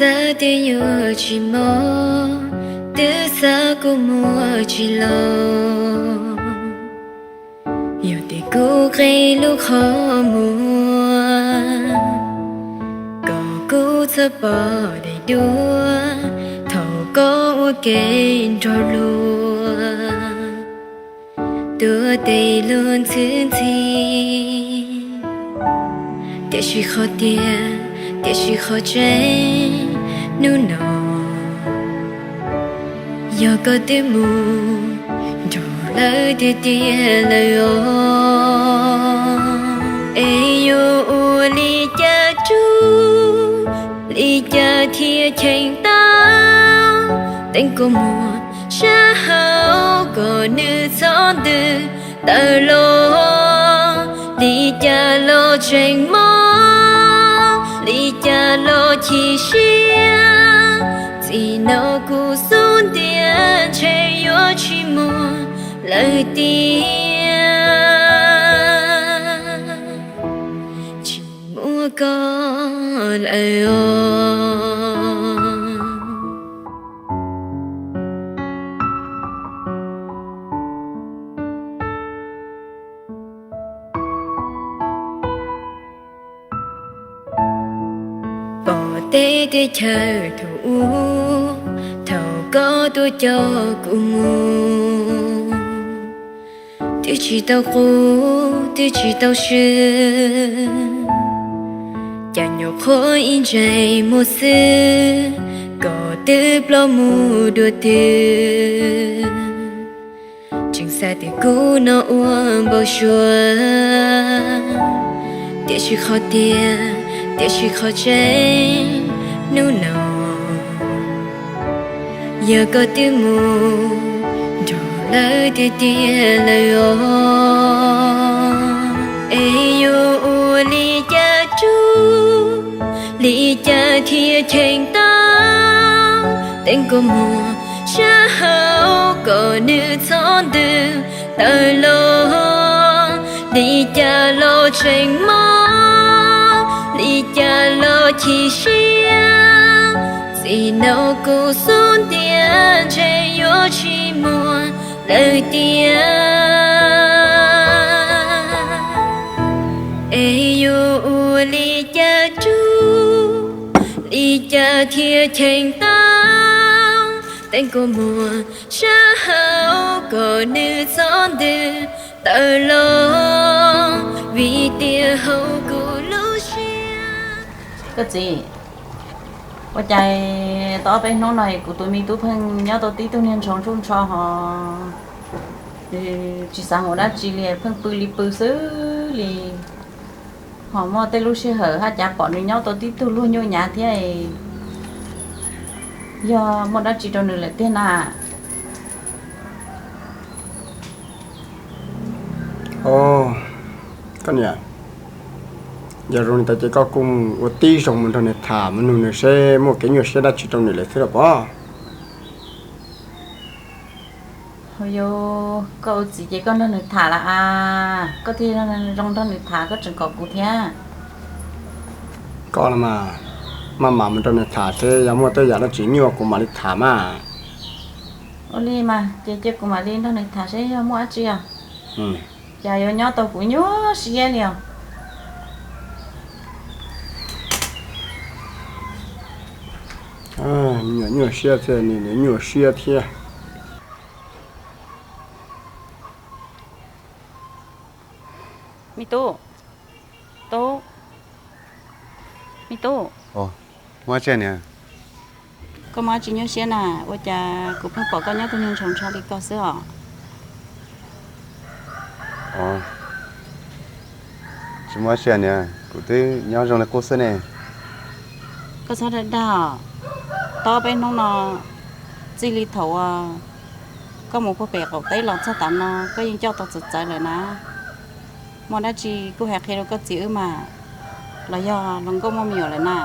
Xav tias yuav tsis mob, twb xav kuv muaj tsis los. Yog tias kuv qhib lub qhov muag, kom kuv txhob pom daim duab thaum koj ua ke nrog luag tuav tes luag ntxhi ntxhi. Tiam sis qhov tiag, tiam sis qhov tseeb, hnub no yog koj twb mus nrog lawv tiag tiag lawm os. Es yuav ua li cas rub, li cas thiaj cheem tau teeb kua muag sab hauv kom nws txhob ntws tawm los. Li cas los tseem mob, li cas los chim siab, txij no kuv xub ntiag ntshe yuav tsis muaj lawm tiag, tsis muaj koj lawm os. Pom teb teb chaws thaum ub, thaum koj tuaj coj kuv mus, twb tsis tau qub twb tsis tau swb, cas nyuam qhuav ib ntsais muag xwb, koj twb ploj mus dua twg. Tseem xav tias kuv no ua npau suav, tiam sis qhov tiag, tiam sis qhov tseeb, hnub no yog koj twb mus nrog lawv tiag tiag lawm os. Es yuav ua li cas rub, li cas thiaj cheem tau teeb kua muag sab hauv kom nws txhob ntws tawm los. Li cas los tseem mob, li cas los chim siab, txij no kuv xub ntiag ntshe yuav tsis muaj lawm tiag. Es yuav ua li cas rub, li cas thiaj cheem tau teeb kua muag sab hauv kom nws txhob ntws tawm los, vim tias hauv kuv lub siab. Koj txiv, ua cas tau ob peb hnub no kuv tus me tub pheej nyob tau tib tug niag ntshaus ntsuj ntsho hos, tsis xav mus dab tsi li, pheej pw li pw xwb li. Ho muaj tej lub sij hawm haj cas pom nws nyob tau tib tug luag nyuaj nyav thiab. Yog muaj dab tsi rau nws lawm tiag na? Koj niam, yog zoo li ntawd ces koj kuj mus ua tib zoo mus nrog nws tham, mus nug nws seb muaj kev nyuaj siab dab tsi rau nws lawm xwb los pob. Hos yus, koj ua txiv ces koj nrog nws tham lawm as, koj thiaj zoo nrog nws tham, koj tseem kom kuv thiab. Koj los mas, maj mam mus nrog nws tham seb yog muaj tej yam dab tsi nyuaj kuv mam li tham mas. Ua li mas ces cia kuv mam li nrog nws tham seb yog muaj dab tsi os. Cas yuav nyob tau kuv nyuaj siab li os. Nyuaj nyuaj siab thiab, niam niam nyuaj siab thiab. Me tub, tub, me tub. Muaj dab tsi niam? Koj muaj dab tsi nyuaj siab na? Ua cas kuv pheej pom koj nyob tug niag ntshaus ntsho li koj xwb os? Tsis muaj dab tsi niam, kuv twb nyob zoo li qub xwb ne. Koj txhob dag dag os. Tau peb hnub no, txij li thaum uas koj mus puag pem qaum teb los txog tav no koj yeej coj tau txawv txawv lawm na. Muaj dab tsi kuj hais qhia rau koj txiv wb mas, los yog hluas nkauj muaj me nyuam lawm na?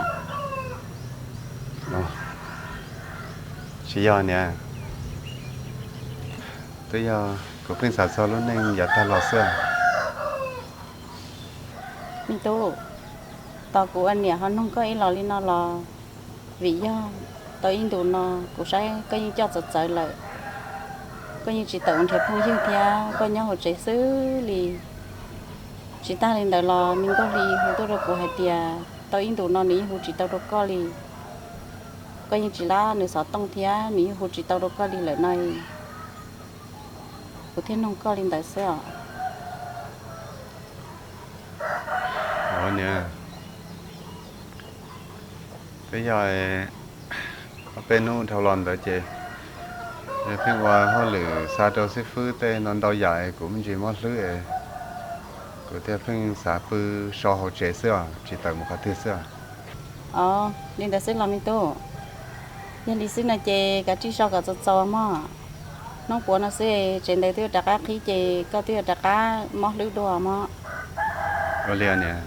Tsis yog niam, twb yog kuv pheej xav txog lub neej yav tag los xwb. Me tub, tos kuv ua niam ho noog koj ib los li no los Vim yog tau ib ntus no kuv saib koj yeej coj txawv txawv lawm, koj yeej tsis tawm mus nrhiav phooj ywg thiab koj nyob hauv tsev xwb li. Tsis tag li ntawd los me Nkauj Hli hu tuaj rau kuv hais tias tau ib ntus no nws yeej hu tsis tau rau koj li. Koj yeej tsis lab nws xov tooj thiab nws yeej hu tsis tau rau koj li lawm no, kuv thiaj nug koj li ntawd xwb os. Ua niam, twb yog ob peb hnub dhau los ntawd ces pheej ua hauj lwm xa rau xib fwb tej no ntau yam es kuv me ntsis mob hlwb es kuv thiaj pheej xav pw so hauv tsev xwb os, tsis tawm mus qhov twg xwb os. Os, li ntawd xwb los me tub, yog li xwb no ces kav tsij so kom txaus txaus mog. Hnub puav no xwb tsev ntawd twb yuav rov qab qhib ces koj twb yuav rov qab mob hlwb dua mog. Ua li niam.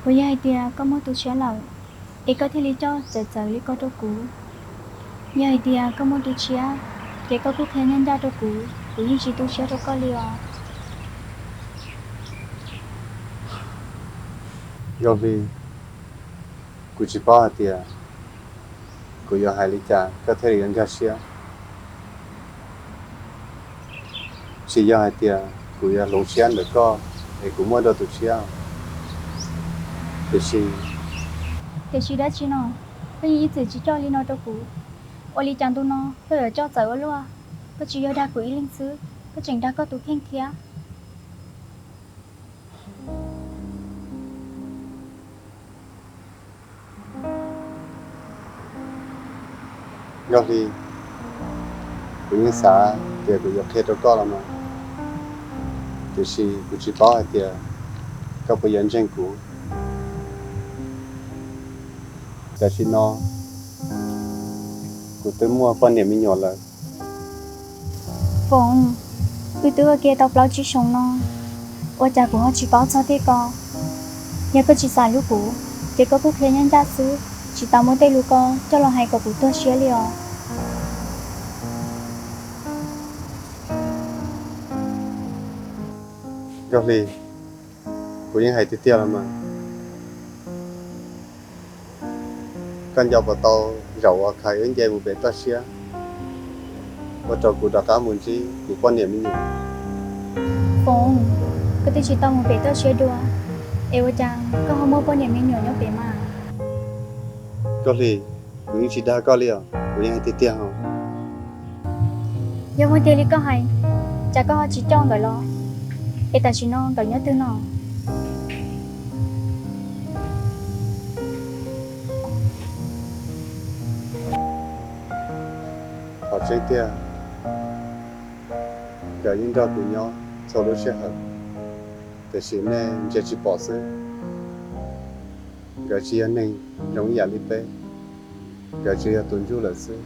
Puas yog hais tias koj muaj tus tshiab lawm, es koj thiaj li coj txawv txawv li ko rau kuv? Yog hais tias koj muaj tus tshiab, ces koj kuj qhia ncaj ncaj rau kuv, kuv yeej tsis tu siab rau koj li os. Nkauj Hli, kuv tsis paub hais tias kuv yuav hais li cas koj thiaj li yuav nkag siab. Tsis yog hais tias kuv yuav hloov siab ntawm koj es kuv muaj dua tus tshiab, tiam sis... Tiam sis dab tsi no? Koj yeej ib txwm tsis coj li no rau kuv, ua li cas ntu no koj yuav coj txawv ua luaj? Koj tsis yog dag kuv ib leeg xwb, koj tseem dag koj tus kheej thiab. Nkauj Hli, kuv yeej xav tias kuv yuav qhia rau koj los mas, tiam sis kuv tsis paub hais tias koj puas yuav ntseeg kuv. Tam sim no kuv twb muaj poj niam me nyuam lawm. Foom, wb twb ua ke tau plaub tsib xyoos no, ua cas kuv ho tsis paub txog tej ko? Yog koj tsis xav hlub kuv, ces koj kuj qhia ncaj ncaj xwb, tsis tas muab tej lus ko coj los hais kom kuv tuag siab li os. Nkauj Hli, kuv yeej hais tiag tiag los mas, koj nco puas tau zaum uas Khais wb nce mus pem toj siab, ua rau kuv rov qab mus ntsib kuv poj niam me nyuam? Foom, koj twb tsis tau mus pem toj siab dua, es ua cas koj ho muaj poj niam me nyuam nyob pem mas? Nkauj Hli, kuv yeej tsis dag koj li os, kuv yeej hais tiag tiag os. Yog muaj tiag li koj hais, cas koj ho tsis coj nkawd los? Es tam sim no nkawd nyob twg no? Qhov tseeb tiag, nkawd yeej nrog kuv nyob txhua lub sij hawm, tiam sis nej ntsia tsis pom xwb. Nkawd tsis yog neeg zoo ib yam li peb, nkawd tsuas yog tus ntsuj lawm xwb.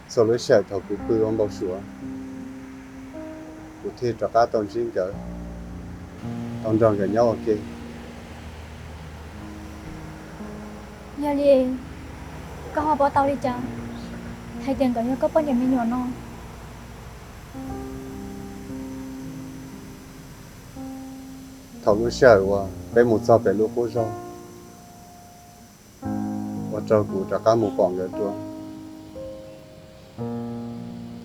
Txhua lub sij hawm thaum kuv pw ua npau suav, kuv thiaj rov qab tau ntsib nkawd, tau nrog nkawd nyob ua ke. Yog li, koj ho paub tau li cas hais tias nkawd yog koj poj niam me nyuam no? Thaum lub sij hawm uas peb mus txog pem lub qub zog, ua rau kuv rov qab mus pom nkawd dua,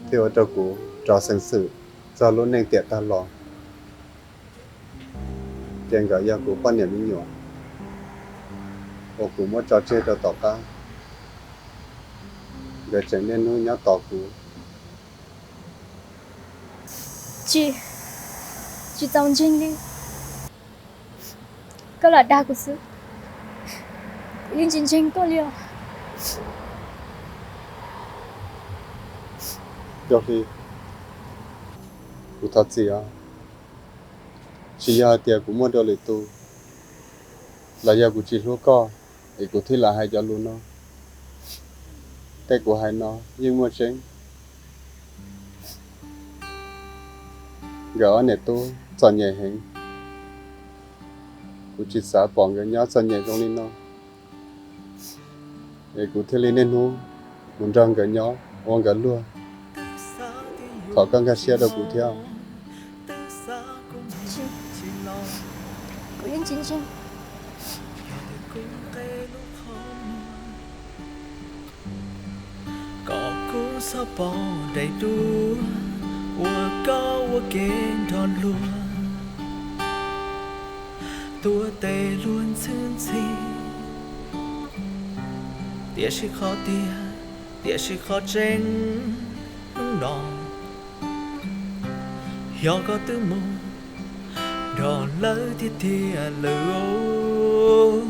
thiaj ua rau kuv rov xeev xwm txog lub neej tiam tag los, ces nkawd yog kuv poj niam me nyuam uas kuv muab tso tseg rau tom qab. Nkawd tseem niaj hnub nyob tos kuv. Tsis, tsis txaus ntseeg li. Koj lam dag kuv xwb, kuv yeej tsis ntseeg koj li os. Nkauj Hli, kuv thov txim os. Tsis yog hais tias kuv muaj dua lwm tus, los yog kuv tsis hlub koj es kuv thiaj lam hais cov lus no. Tej kuv hais no yeej muaj tseeb. Nkawd ob niam tub txom nyem heev, kuv tsis xav pom nkawd nyob txom nyem zoo li no, es kuv thiaj li niaj hnub mus nrog nkawd nyob ua nkawd luag. Thov koj nkag siab rau kuv thiab. Kuv yeej tsis ntseeg. Kom kuv txhob pom daim duab uas koj ua ke nrog luag, tuav tes luag ntxhi ntxhi. Tiam sis qhov tiag, tiam sis qhov tseeb hnub no, yog koj twb mus nrog lawv tiag tiag lawm.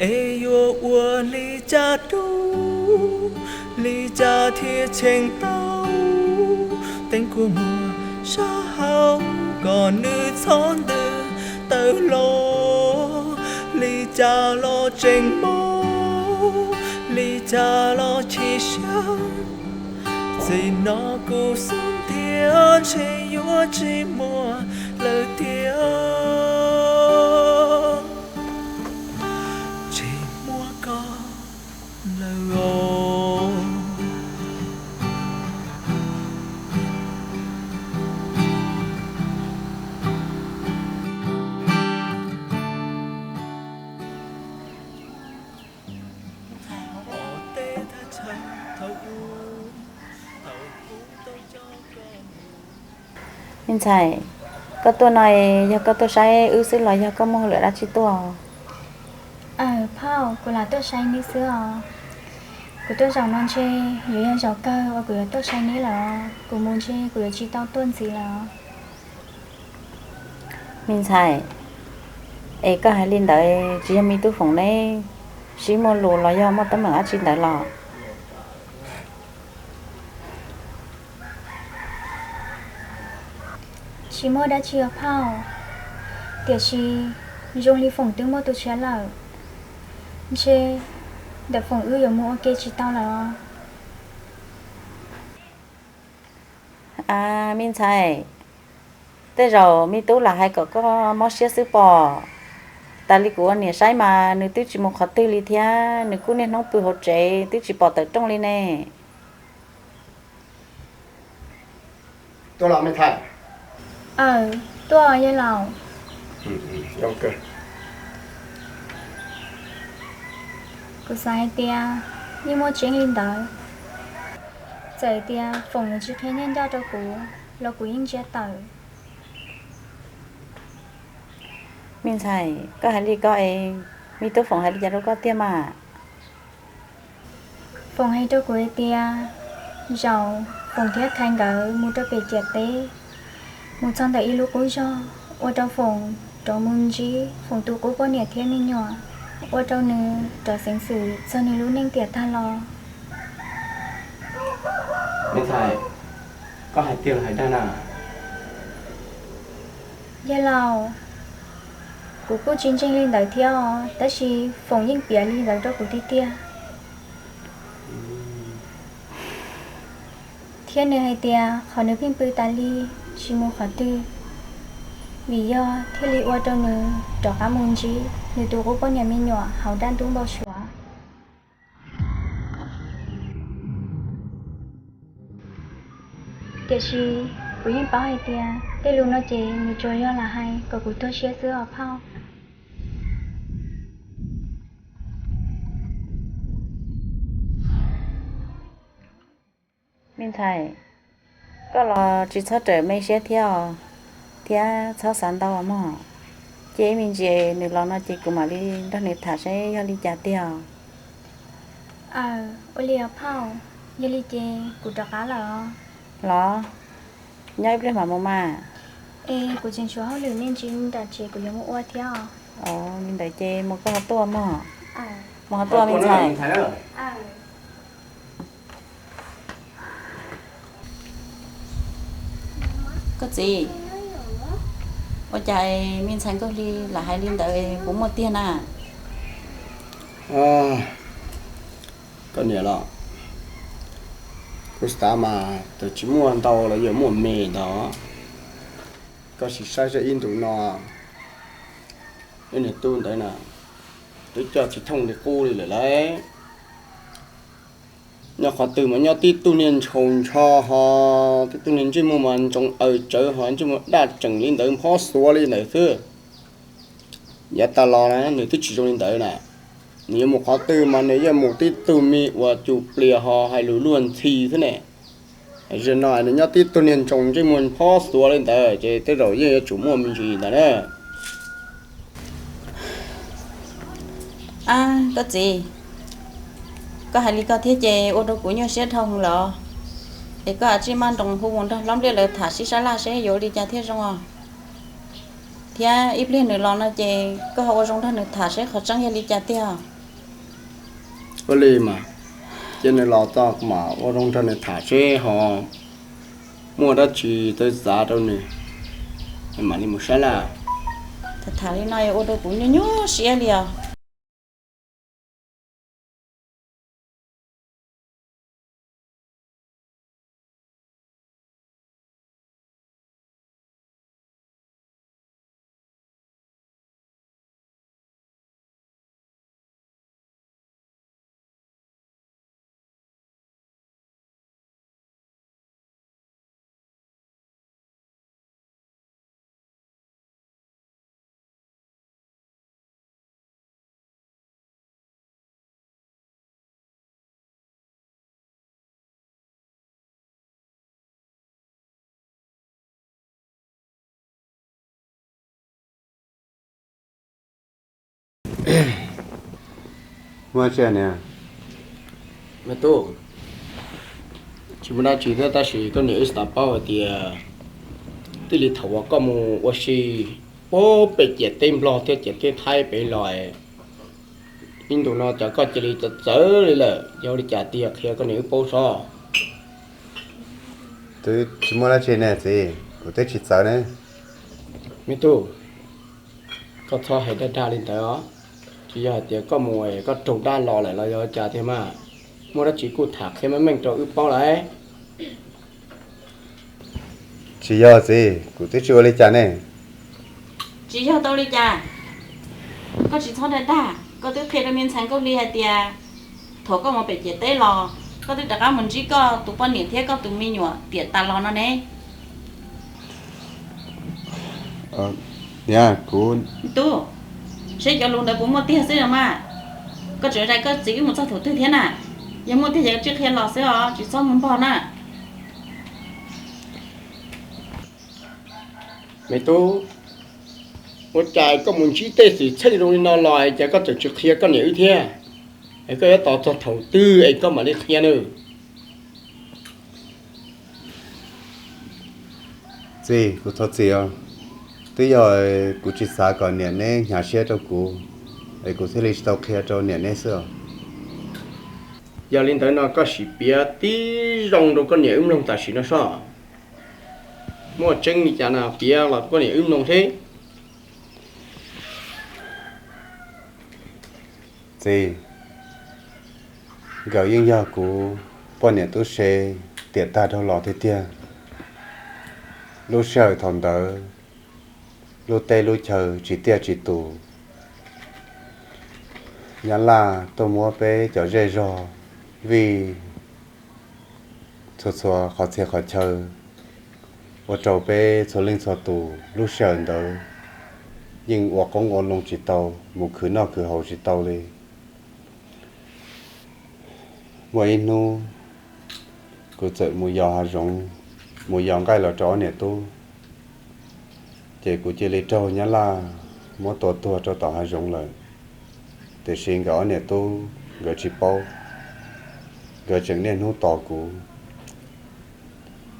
Es yuav ua li cas rau, li cas thiaj cheem tau teeb kua muag sab hauv, kom nws txhob ntws tawm hlo. Li cas los tseem mob, li cas los chim siab. Txij no kuv xub ntiag ntshe yuav tsis muaj lawm tiag. Me ntxhais, koj tuaj no yog koj tuaj saib wb xwb los yog koj muaj hauj lwm dab tsi tuaj? Aw phauj, kuv lam tuaj saib neb xwb os. Kuv tuaj zaum no ntshe yuav yog zaum kawg uas kuv yuav tuaj saib neb lawm os. Kuv mus ntshe kuv yuav tsis tau tuaj ntxiv lawm os. Me ntxhais, es koj hais li ntawd tsis yog me tub Foom neb sib muaj lus los yog muaj teeb meem dab tsi ntawd los? Tsis muaj dab tsi os phauj, tiam sis zoo li Foom twb muaj tus tshiab lawm, ntshe ntawm Foom wb yuav mus ua ke tsis tau lawm os. A, me ntxhais, tej zaum me tub lam hais kom koj mob siab xwb pom. Tas li kuv ua niam saib mas nws twb tsis mus qhov twg li thiab, nws kuj niaj hnub pw hauv tsev twb tsis pom tawm rooj li ne. Tuaj los me ntxhais? Aw, tuaj yawg laus. Kuv xav hais tias yeej muaj tseeb li ntawd. Txawm tias Foom nws tsis qhia nyiaj ncauj rau kuv los kuv yeej ntsia tawm. Me ntxhais, koj hais li ko es me tub Foom hais li cas rau koj tiag mas? Foom hais rau kuv hais tias zaum Foom thiab Khais nkawd mus rau pem ciam teb, mus txog ntawm ib lub qub zog, ua rau Foom rov mus ntsib Foom tus qub poj niam thiab me nyuam, ua rau nws rov xeev xwm txog nws lub neej tiam tag los. Me ntxhais, koj hais tiag los hais dag na? Yawg laus, kuv kuj tsis ntseeg li ntawd thiab os, tab sis Foom yeej piav li ntawd rau kuv tiag tiag. Thiab nws hais tias qhov nws pheej pw tas li tsis mus qhov twg, vim yog thiaj li ua rau nws rov qab mus ntsib nws tus qub poj niam me nyuam hauv dab ntub npau suav. Tiam sis kuv yeej paub hais tias tej lus no ces nws tsuas yog lam hais kom kuv tuag siab xwb os phauj. Me ntxhais, koj los tsis txhob rawm me siab thiab os, thiab txhob xav ntau mog. Cia ib me ntsis nws los no ces kuv mam li nrog nws tham seb yog li cas tiag os. Aw, ua li os phauj, yog li ces kuv rov qab lawm os. Los, nyob ib pliag mam mus mas. Es kuv tseem tshuav hauj lwm me ntsis nram tsev kuv yuav mus ua thiab os. Li ntawd ces mus koj ho tuaj mog. Mus ho tuaj me ntxhais. Koj txiv, ua cas me ntxhais Nkauj Hli lam hais li ntawd puas muaj tiag na? Koj niam los, kuv xav mas txawm tsis muaj ntau los yuav muaj me ntau. Koj sim saib saib ib ntus no, ib niag tub ntawd na, twb coj tsis thooj li qub li lawm lauj. Nyob qhov twg mas nyob tib tug niag ntshaus ntsho ho tib tug niag ntsej muag mas ntsoov aws tsawv ho ntsej muag daj tseem li ntawd, nphob xuav li ntawd xwb. Yav tas los na nws twb tsis zoo li ntawd na. Nws yuav mus qhov twg mas nws yuav mus tib tug me uas cus plias ho hais lus luag ntxhi xwb ne. Zaum no nws nyob tib tug niag ntsoov ntsej muag nphob xuav li ntawd ces tej zaum yeej yuav tsum muaj me ntsis ntawd na. Ab, koj txiv, koj hais li ko thiab ces ua rau kuv nyuaj siab dhau lawm. Es koj a tsij maj nroos hu mus nrog Hlob Npliaj lawv tham sib sab laj seb yuav ua li cas thiaj zoo os. Thiab ib pliag nws los no ces koj ho ua zoo nrog nws tham seb qhov tseeb yog li cas tiag. Ua li mas, cia nws los txog kuv mam ua zoo nrog nws tham seb ho muaj dab tsi txawv txav rau nws, mam li mus sab laj. Tham tham li no ua rau kuv nyuaj nyuaj siab li os. Muaj tsi niam? Me tub, tsis muaj dab tsi thiab, tab sis koj niam wb xav paub hais tias tij li thaum uas koj mus ua si puag pem ciam teb Nplog thiab ciam teb Thaib pem los, ib ntus no cas koj cia li txawv txawv li lawm, yog ua li cas tiag qhia koj niam wb paub sob. Twb tsis muaj dab tsi ne txiv, kuv twb tsis txawv ne. Me tub, koj txhob hais dag dag li ntawd os. Tsis yog hais tias koj mus koj raug dab los lawm los yog cas tiag mas. Muaj dab tsi kuj tham qhia meej meej rau wb paub lawm. Tsis yog txiv, kuv twb tsis ua li cas ne. Tsis yog tau li cas? Koj tsis txhob dag dag, koj twb qhia rau me ntxhais Nkauj Hli hais tias thaum koj mus pem ciam teb los koj twb rov qab mus ntsib koj tus poj niam thiab koj tus me nyuam tiam tas los no ne. Niam, kuv... Tub, seb cov lus ntawd puas muaj tiag xwb os mas. Koj tseem zais koj txiv wb mus txog thaum twg thiab na? Yog muaj tiag ces koj tsij qhia los xwb os, tsis txhob mus npog na. Me tub, ua cas koj mus ntsib tej xwm txheej zoo li no los es cas koj tseem tsis qhia koj niam wb thiab? Es koj yuav tos txog thaum twg es koj mam li qhia nawb? Txiv, kuv thov txim os. Twb yog kuv tsis xav kom niam neb hnyav siab rau kuv, es kuv thiaj li tsis tau qhia rau niam neb xwb os. Yog li ntawd no koj sim piav tib zoo rau koj niam wb mloog tam sim no sob. Muaj tseeb li cas no piav los koj niam wb mloog seb. Txiv, nkawd yeej yog kuv poj niam tub se tiam tag dhau los tiag tiag. Lub sij hawm thaum ntawd, lub teb lub chaw tsis tiaj tsis tus, Nyab Laj tuaj muab peb cov zej zog vij txhua txhua qhov txhia qhov chaw, ua rau peb txhua leej txhua tus lub sij hawm ntawd yeej ua qoob ua loo tsis tau, mus khwv noj khwv haus tsis tau li. Muaj ib hnub kuv txawm mus yos hav zoov, mus yos nqaij los rau ob niam tub, ces kuv cia li raug Nyab Laj muab tua tuag rau tom hav zoov lawm. Tiam sis nkawd ob niam tub nkawd tsis paub, nkawd tseem niaj hnub tos kuv.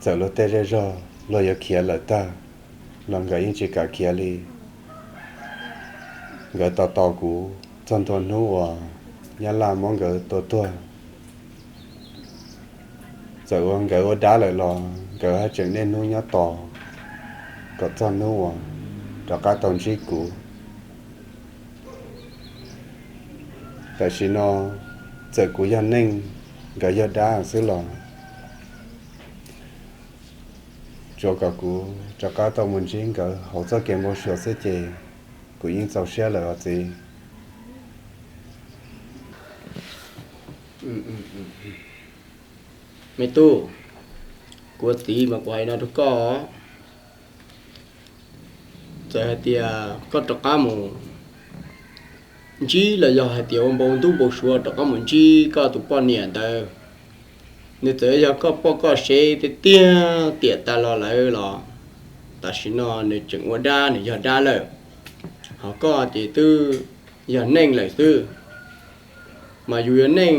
Txawm luag tej zej zog luag yuav khiav lawm tag los nkawd yeej tsis kam khiav li. Nkawd tos tos kuv txog ntua hnub uas Nyab Laj muab nkawd tua tuag. Txawm ua nkawd ua dab lawm los nkawd haj tseem niaj hnub nyob tos kom txog hnub uas rov qab tau ntsib kuv. Tam sim no txawm kuv yog neej, nkawd yog dab xwb los tsuav kom kuv rov qab tau mus ntsib nkawd hauv txoj kev npau suav xwb ces kuv yeej txaus siab lawm os txiv. Me tub, kuv ua txiv mas kuv hais no rau koj, txawm hais tias koj rov qab mus ntsib los yog hais tias ua npau ntub npau suav rov qab mus ntsib koj tus poj niam ntawd, nws txawm yog koj poj koj sev tiag tiag tiam tas los lawm los tam sim no nws tseem ua dab, nws yog dab lawm. Ho koj ces twb yog neej lawm xwb. Mas yus yog neej,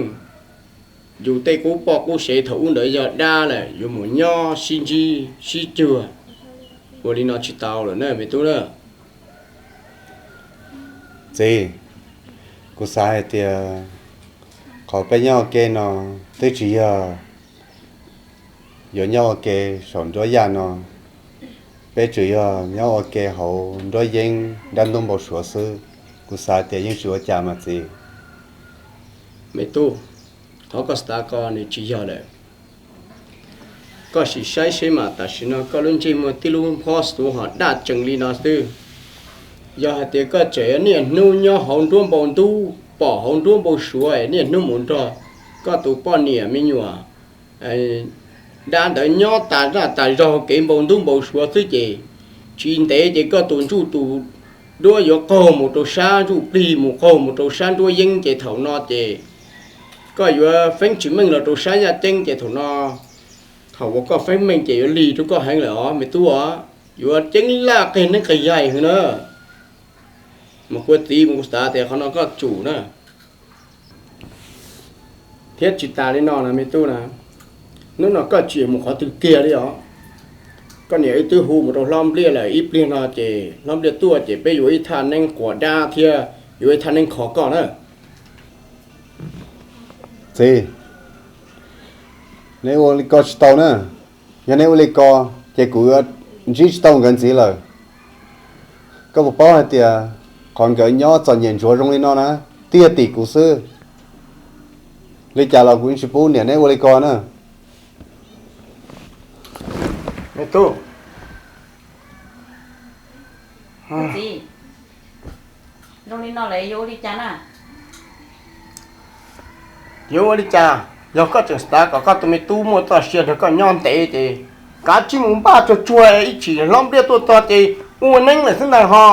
yus tej qub poj qub sev thaum ub ntawd yog dab lawm, yuav mus nyob sib ntsib sib cuag ua li no tsis tau lawm na me tub na. Txiv, kuv xav hais tias qhov peb nyob ua ke no twb tsis yog yuav nyob ua ke saum nruab yaj no, peb tsuas yog nyob ua ke hauv nruab yeeb dab ntub npau suav xwb. Kuv xav tias yeej tsis ua cas mas txiv. Me tub, qhov koj xav ko nws tsis yog lawm. Koj sim saib seb mas tam sim no koj lub ntsej muag tib lub nphob xuv ho daj tsees li no xwb. Yog hais tias koj tseem niaj hnub nyob hauv nruab npau ntub, pom hauv nruab npau suav, niaj hnub mus nrog koj tus poj niam me nyuam dab ntawd nyob tas zaj tas zog kev npau ntub npau suav xwb ces tsis ntev ces koj tus ntsuj tus duab yuav qaug mus rau sab ntsuj plig, mus qaug mus rau sab nruab yeeb ces thaum no ces koj yuav feeb tsis meej los rau sab yaj ceeb ces thaum no, thaum uas koj feeb meej ces yuav lig rau koj heev lawm os me tub os. Yuav ceeb laj qig neeb qig yaig heev na. Mas kuv txiv mas kuv xav tias qhov no koj tsum na. Thiab tsis tas li no na me tub na, hnub no koj tsis mus qhov twg kiag li os. Koj niam wb twb hu mus rau hlob Npliaj lawm, ib pliag no ces hlob Npliaj tuaj ces peb yuav ib thaj neeb quas dab thiab yuav ib thaj neeb kho koj na. Txiv, neb ua li ko tsis tau na. Yog neb ua li ko ces kuv yuav ntsib tsis tau nkawd ntxiv lawm. Koj puas paub hais tias qhov nkawd nyob txom nyem ntsuav zoo li no na, tiag tim kuv xwb. Li cas los kuv tsis pub niam neb ua li ko na. Me tub, zoo li no lawm yuav ua li cas na? Yuav ua li cas? Yog koj tseem xav kom koj tus me tub muaj txoj sia nrog koj nyob ntev ces kav tsij mus npaj tsuag tsuag ib chim hlob Npliaj tuaj txog ces ua neeb lawm xwb ntag ho.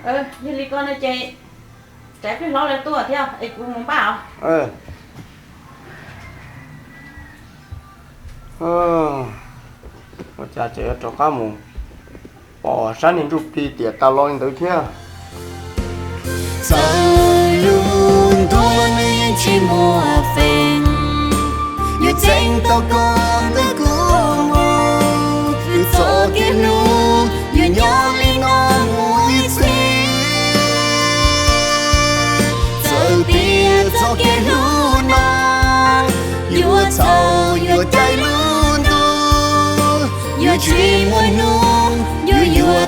Yog li ko no ces tsam peb hlob lawv tuaj thiab es kuv mus npaj os. Ua cas ces yuav rov qab mus pom sab niag ntsuj plig tiam tas los li ntawd thiab. Txawm lub ntuj nws yeej tsis muaj feem, yuav txeeb tau koj ntawm kuv mus, wb txoj kev hlub yuav nyob li no mus ib txhis. Txawm tias txoj kev hlub no yuav txhaum yuav caij lub ntuj, yuav tsis muaj hnub yuav yuav